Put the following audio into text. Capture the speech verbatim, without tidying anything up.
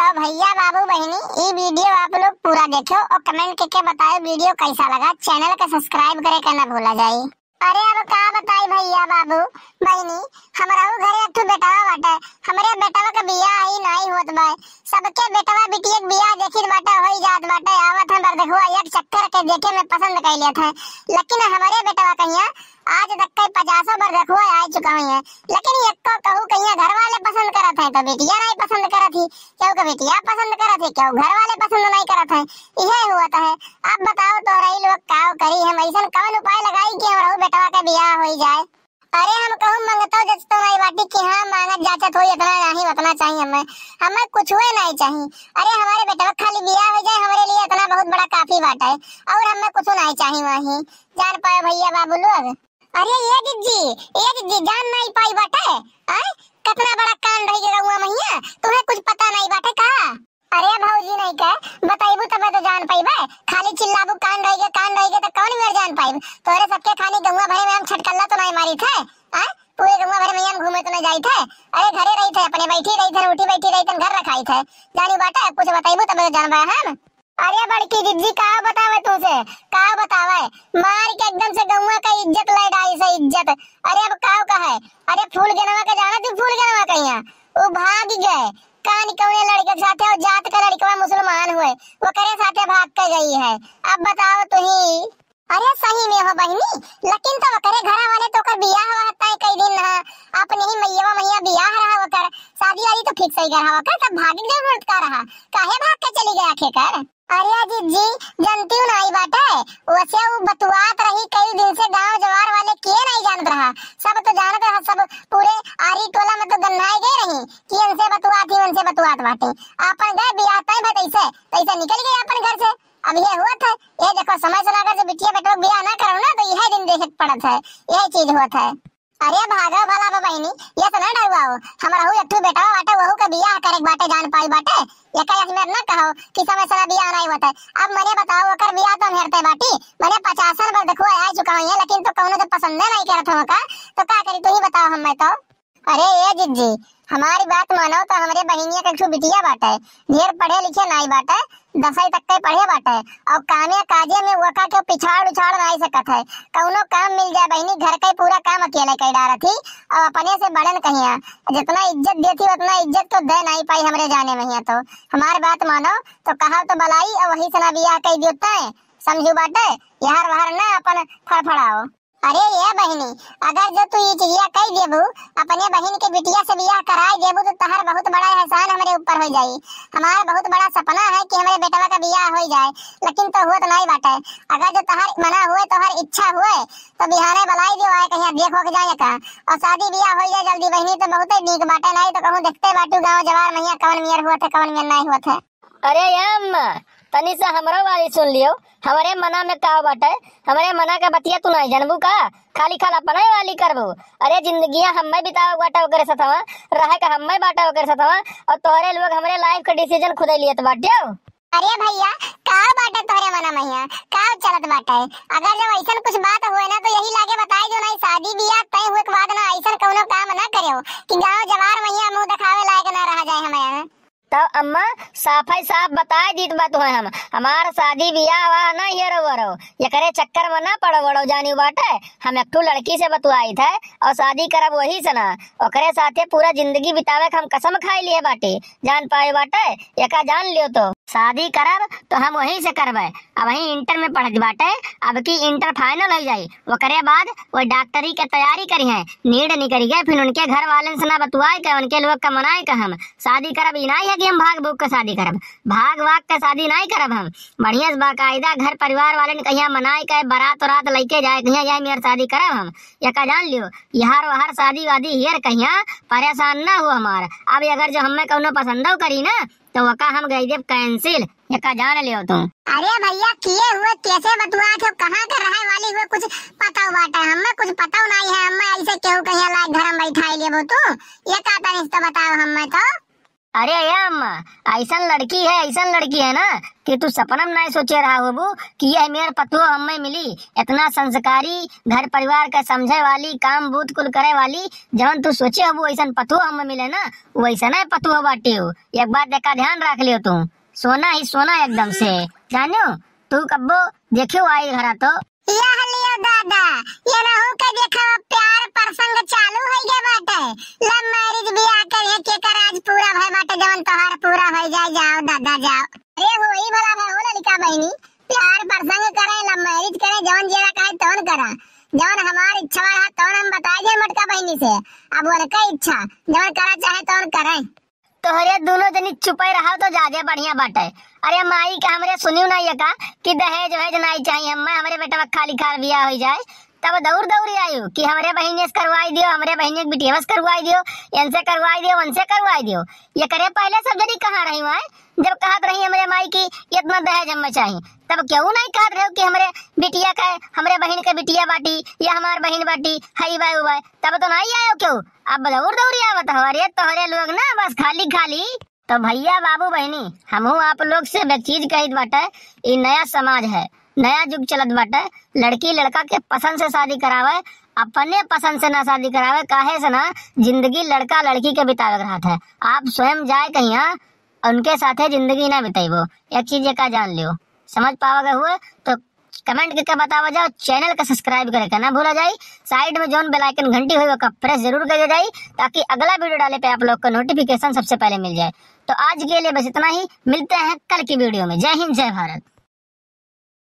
तो भैया बाबू बहिनी, ई video आप लोग पूरा देखो और comment करके बताओ video कैसा लगा। Channel का subscribe करे के ना भूला जाए। अरे अब का बताई भैया बाबू बहिनी, हमरहू घरे एक ठो बेटवा बाटे, हमरे बेटवा के बियाह ही नाई होत बा। सबके बेटवा बिटिया के बियाह देखित बाटे, होई जात बाटे, आवत है बरदखुआ एक चक्कर के देखे में पसंद कर लेत है, लेकिन हमरे बेटवा कहिया आज तक के पचासों बरदखुआ आ चुका हुई है, लेकिन एको कहू कहिया घर वाले पसंद करत हैं तो बिटिया नाई पसंद करत ही, केहू के बिटिया पसंद करत ही, केहू घर वाले पसंद नाई करत हैं, इहे हुआ तो है। अब बताओ तोहरई लोग का करी, हम ऐसन कवन उपाय लगाई कि हमरहू बेटवा के बियाह होई जाए। अरे हम कहूँ मंगतो जचतो नाई बाटी कि हाँ मांगत जाचत होई, इतना नहीं उतना चाहिए हमें, हमें कुछ हुए नहीं चाहिए। अरे हमारे बेटवा खाली बियाह हो जाए, हमारे लिए इतना बहुत बड़ा काफी बाटा है, और हमें कुछ नहीं चाहिए वही। जान पाए भैया बाबू लोग। अरे ये जिज्जी, ये जिज्जी, जान नहीं पाई बाटे, आय? कितना बड़ा कांड है ये रउआ मैया, तुम्हें कुछ पता नहीं बाटे का? अरे भौजी नहीं के, बताइबू तबे तो जान पाइबे। खाली चिल्लाबू कांड होइगे, कांड होइगे तो कौन मेर जान पाइब? तोरे सबके खानी गौवा भरे में हम छटकल्ला तो नहीं मारी थे, आय? पूरे गौवा भरे में हम घूमे तो नहीं जाई थे। अरे घरे रही थे, अपने बैठी रही थे, उठी बैठी रही थे, घर रखाई थे। जानी बाटे, कुछ बताइबू तबे तो जानबे हम। अरे बड़की जिज्जी, का बतावे तुमसे, का बतावे? मार के एकदम से गौवा का इज्जत ले डाई से इज्जत। अरे अब का कहे? अरे फूल गेनवा के जाना तू, फूल गेनवा कहिया? उ भाग गए, कान कौने लड़के के साथे, और जात का लड़कवा मुसलमान हुए, ओकरे साथे भाग के गई है। अब बताओ तुही। अरे सही में हो बहिनी, लेकिन तो ओकरे घरा वाले तो ओकर बियाह हुआ तय कई दिन रहा, अपने ही मैया मैया बियाह रहा ओकर, शादी वादी तो फिक्स ही रहा ओकर, तब भागे के जरूरत का रहा? काहे भाग के चली गया आखिरकार? अरे जिज्जी, जनतियो नाई बाटे, वैसे उ बतुआत रही कई दिन से, गांव जवार वाले के नाई जानत रहा, सब तो जानत रहा, सब पूरे आरी टोला में तो गन्नाए गए रही कि इनसे बतुआत ही, उनसे बतुआत बाटे। आपन गए बियाह तय भा तैसे, तैसे निकल गए अपन घर से। अब ये हुआ था, ये देखो समय से अगर से बिटिया बेटवा के बियाह ना करो ना तो यह दिन देखे के पड़त है, यह चीज हुआ था। अरे भागो भला बा बहिनी, ये से ना डरुआओ। हमरहू एक ठो बेटवा बाटे, वहू के बियाह करे के बाटे, जान पाई बाटे। एका यही मेर ना कहो कि समय से बियाह नहीं होता है। अब मने बताओ, ओकर बियाह तो हम हेरते बाटी, मने पचासन बरदखुआ आ चुका हुई है, लेकिन तो कौनो तो पसंदे नहीं करत हो का, तो का करी, तू ही बताओ हमें तो। अरे ए जिज्जी, हमारी बात मानो तो हमरे बहिनिया के एक ठो बिटिया बाटे, ढेर पढ़े लिखे नहीं बाटे, दसवीं तक के पढ़े बाटे, और कामे काजे में ओका के पिछाड़ उछाड़ नाई सकत है। कौनो काम मिल जाए बहिनी, घर के पूरा काम अकेले कर डारत ही, और अपने से बड़न कहिया। जितना इज्जत देती उतना इज्जत तो दे नाई पाई हमरे जाने में हिया। तो हमार बात मानो तो कहा तो बलाई, और वही से ना बियाह कर दियो तय, समझू बाटे, यहर वहर ना अपन फड़फड़ाओ। अरे ए बहिनी, अगर जो तू ई चीजिया कई देबू, अपने बहिन के बिटिया से बियाह कराई देबू, तो तहर बहुत बड़ा एहसान हमरे ऊपर हो जाई। हमार बहुत बड़ा सपना है कि हमरे बेटवा का बियाह हो जाए, लेकिन तो हुआ तो नहीं बाटे। अगर जो तहर मना हुए, तोहर इच्छा हुए, तो बिहाने बुलाई दियो, आए कहिया देखो के जाए का। और शादी बियाह हो जाए जल्दी बहिनी, तो बहुत ही नीक बाटे, नहीं तो कहूँ देखते बाटू गाँव जवार मैया कौन मियर हुआ थे, कौन मियर नहीं हुआ थे। अरे ए अम्मा, तनी सा हमरो वाली सुन लियो, हमरे मना में का बाटे, हमरे मना के बतिया तू नहीं जानबू का? खाली खाल अपने वाली करबू। अरे जिंदगिया हम्मे बितावे बाटे ओकरे सथवा, रहे का हम्मे बाटे ओकरे सथवा, और तोहरे लोग हमरे life के decision खुदे लियत बाटे। अरे भैया, का बाटे तोहरे मना में हिया? का चलत बाटे? अगर जब ऐसन कुछ बात होए ना तो यही लागे बताई जो नहीं शादी बियाह तय हुए के बाद ना ऐसन कौनो काम ना करेओ कि गाँव जवार मैया मुँह दिखावे लायक ना रह जाए हमें। तब अम्मा, साफे साफ बताए दीत बा तुहे हम, हमार शादी बियाह वाह ना हियरो वरो, एकरे चक्कर में ना पड़ो वड़ो, जानी बाटे, हम एक ठो लड़की से बतुआई थे और शादी करब वही से ना, ओकरे साथे पूरा जिंदगी बितावे के हम कसम खाई लिए बाटे, जान पाए बाटे, एका जान लियो तो। शादी करब तो हम वही से करबे, अब वही इंटर में पढ़त बाटे, अब की इंटर final हो जाई, ओकरे बाद वो डॉक्टरी के तैयारी करी है, नीट निकल गए, फिर उनके घर वाले से ना बतुआए के, उनके लोग का मनाए के हम शादी करब। ई नाई है कि हम भाग भूग के शादी करब, भाग वाग के शादी नाई करब हम। बढ़िया से बाकायदा घर परिवार वाले ने कहिया मनाए के, बारात उरात लेके जाए, कहिया यही मेर शादी करब हम। एका जान लियो, यहर वहर शादी वादी हियर कहिया परेशान ना हो हमार। अब अगर जो हमें कौनो पसंदो करी ना, तो वका हम गई देब cancel, एका जान लियो तू। अरे भैया, किए हुए, कैसे बतुआ थे, कहाँ के रहे वाली हुए, कुछ पता बाटे? हमें कुछ पता नहीं है, हमें ऐसे केहू कहिया लायक घर में बैठाई लेबो तू, ये का तनी से तो बताओ हमें तो। अरे ए अम्मा, अइसन लड़की है, अइसन लड़की है ना कि तू सपना में नाहीं सोचे रहा होबू कि यह मेर पतोह हम्मे मिली, इतना संस्कारी, घर परिवार का समझे वाली, काम बूत कुल करे वाली, जवन तू सोचे होबू अइसन पतोह हम्मे मिले ना, वइसने पतोह बाटी हो। एक बात एका ध्यान रख लियो तू, सोना ही सोना एकदम से, जान्यो? तू कब्बो देख्यो आई घरा तो। यह लियो दादा, ये नहू के देखो, प्यार प्रसंग चालू होइ गए बाटे। Love marriage बियाह करिहे, केकर आज पूरा भय बाटे, जवन तोहार पूरा होइ जाए, जाओ दादा जाओ। अरे होई भला भय हो ललिका बहिनी, प्यार प्रसंग करे, love marriage करे, जवन जेरा कहे तवन करा, जवन हमार इच्छा रहा तवन हम बताए जाए मोटका बहिनी से। अब उनके इच्छा, जवन करा चाहे तवन करे। तोहरे दुनो जनी चुपे रहो तो जादे बढ़िया बाटे। अरे माई के हमरे सुनियो ना ये का कि दहेज वहेज नाहीं चाहिए, हम्मे हमरे बेटवा खाली खाल बियाह होइ जाए, तब दौड़ दौड़ आयु कि हमरे बहिने से करवाई दियो, हमरे बहिने के बिटिया से करवाई दियो, इनसे करवाई दियो, उनसे करवाई दियो। ये करे पहले सब जनी कहाँ रही हुआ है, जब कहत रही हमरे माई की इतना दहेज हम्मे चाहिए, तब क्यों नाहीं कहत रहो कि हमरे बिटिया का, हमरे बहिन के बिटिया बाटी या हमार बहिन बाटी, हई बाय उ बाय, तब तो नाहीं आयो क्यों? अब दौड़ दौड़ आवत हो। अरे तोहरे लोग ना बस खाली खाली। तो भैया बाबू बहिनी, हमहू आप लोग से एक चीज कहित बाटे, ई नया समाज है, नया युग चलत बाटे। लड़की लड़का के पसंद से शादी करावे, अपने पसंद से ना शादी करावे, काहे से ना जिंदगी लड़का लड़की के बितावे के रहत है। आप स्वयं जाए कहिया उनके साथे जिंदगी ना बिताइबो। एक चीज एका जान लियो, समझ पावा गए हुए तो comment करके बतावा जाओ, channel का subscribe करे के ना भूला जाई। Side में जौन bell icon घंटी होई ओका press जरूर कर दे जाई, ताकि अगला video डाले पे आप लोग को notification सबसे पहले मिल जाए। तो आज के लिए बस इतना ही, मिलते हैं कल की video में। जय हिंद, जय भारत।